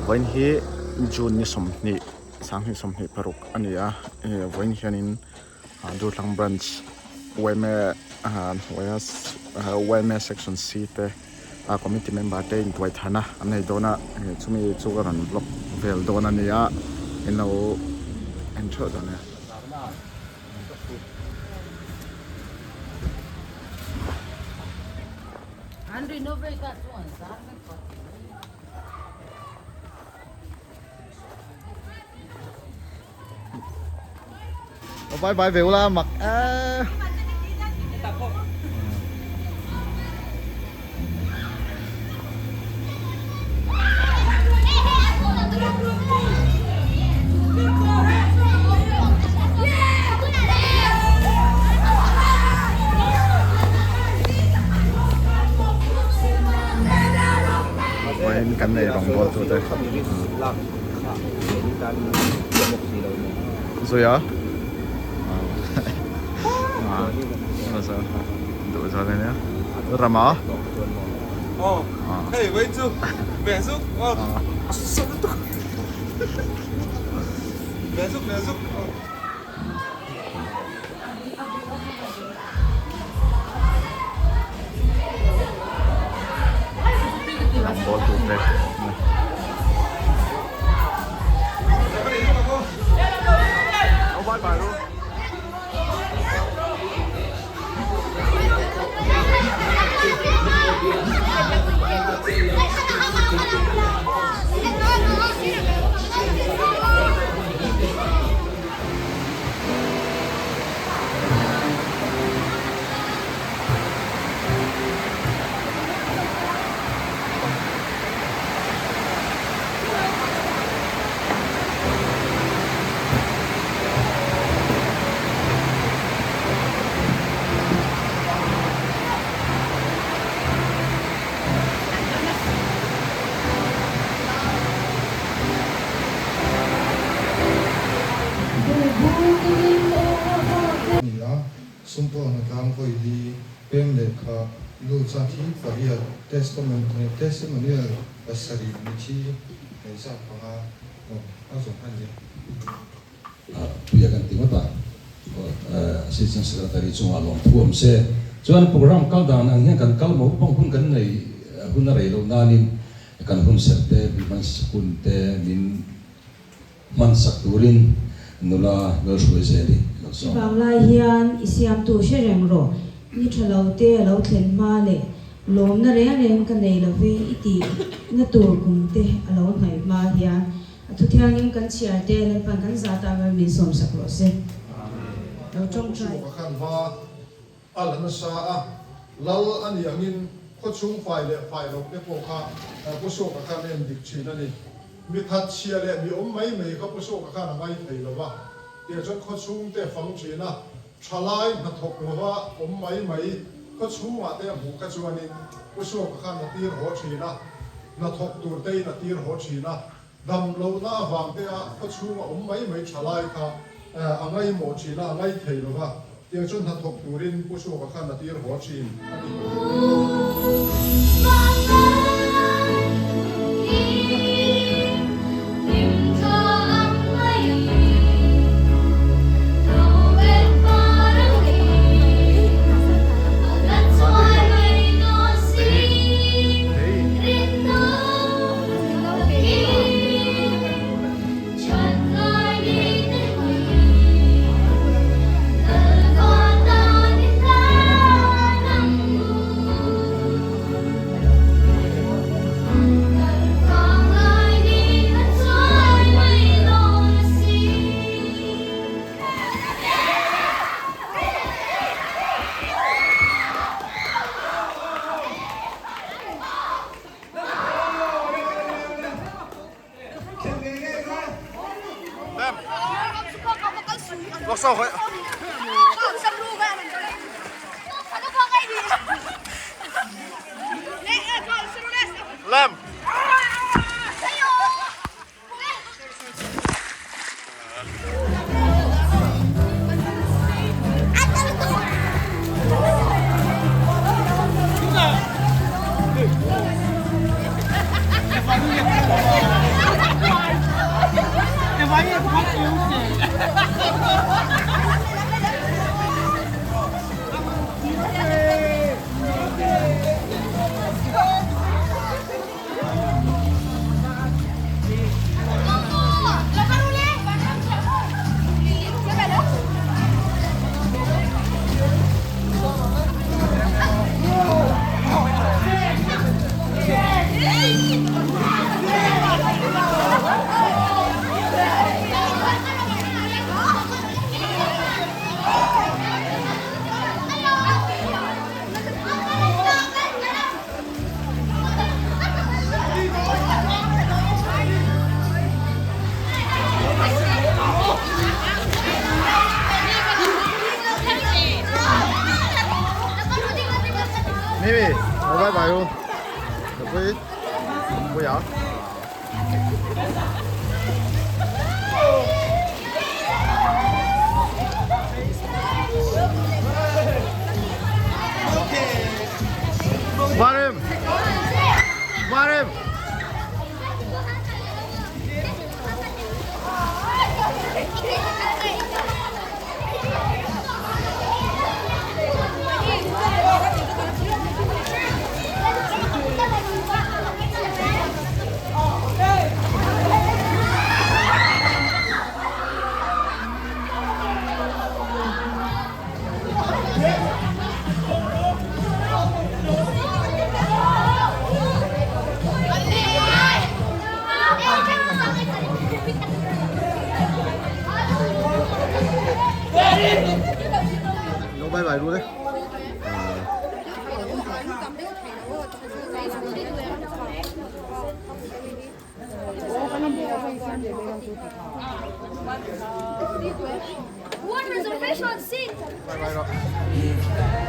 Vawiin hi June ni sawmhnih sanghnih sawmhnih paruk a ni a ih vawiin hianin Durtlang branch yma hnuaia yma section C te a committee member te intuai tharna an nei dawn a chumi chu ka rawn vlog vel dawn a ni a in lo en theuh dawn nia. Bye bye ve ula mak e. Vawiin kan nei rawngbawl tu te Zui a duh zawk ania Rama Rawngbawl tu te Ni a, Sumtuah hnatlang vawi li pem lehkha lut zat hi pariat, testament leh testimonial pasarih mithi nei zat panga awm a zawm a ni. Puia kan ti ngawt a, Assistant Secretary chungah lawmthu awm se. Chuan programme kal dan ang hian kan kal mo pawng hun kan nei hun a rei loh nanin kan hun serh te, min hman hun te min hman sak turin nula Lalhruai zel hi lo sawm. Chuvang lai hian i siamtu hre reng rawh, ni tha lo te a lo thlen hma leh lawmna reng reng ka nei lo ve i tih na tur kum te a lo hnaih hma hian A thu thiangin kan chhiar te Lalpan kan zah ta ber min sawm sak rawh se. Lo tawngtai. Chhuak a khan hma a la nasa a, lal a ni angin khaw chhung fai leh fai loh te pawh kha Pu Sawka khan a en dik thin a ni. Mi that chhia leh mi awm mai mai kha Pu Sawka khan a ngai thei lo va, tiang chuan khaw chhung te a fang thin a, thalai hnathawk lova awm mai mai khaw chhungah te a hmuh kha chuanin Pu Sawka khan a tir haw thin a, hnathawk tur tein a tir haw thin a, dam lohna avang te a khaw chhunga awm mai mai thalai kha a ngaihmawh thin a, a ngaih thei lo va, tiang chuan hnathawk turin Pu Sawka khan a tir haw thin a ni. Mimi, lo bye bye u. Nupui, Puia. Varim! Varim! Lo bye bye ru le. One reservation seat. Bye bye rawh.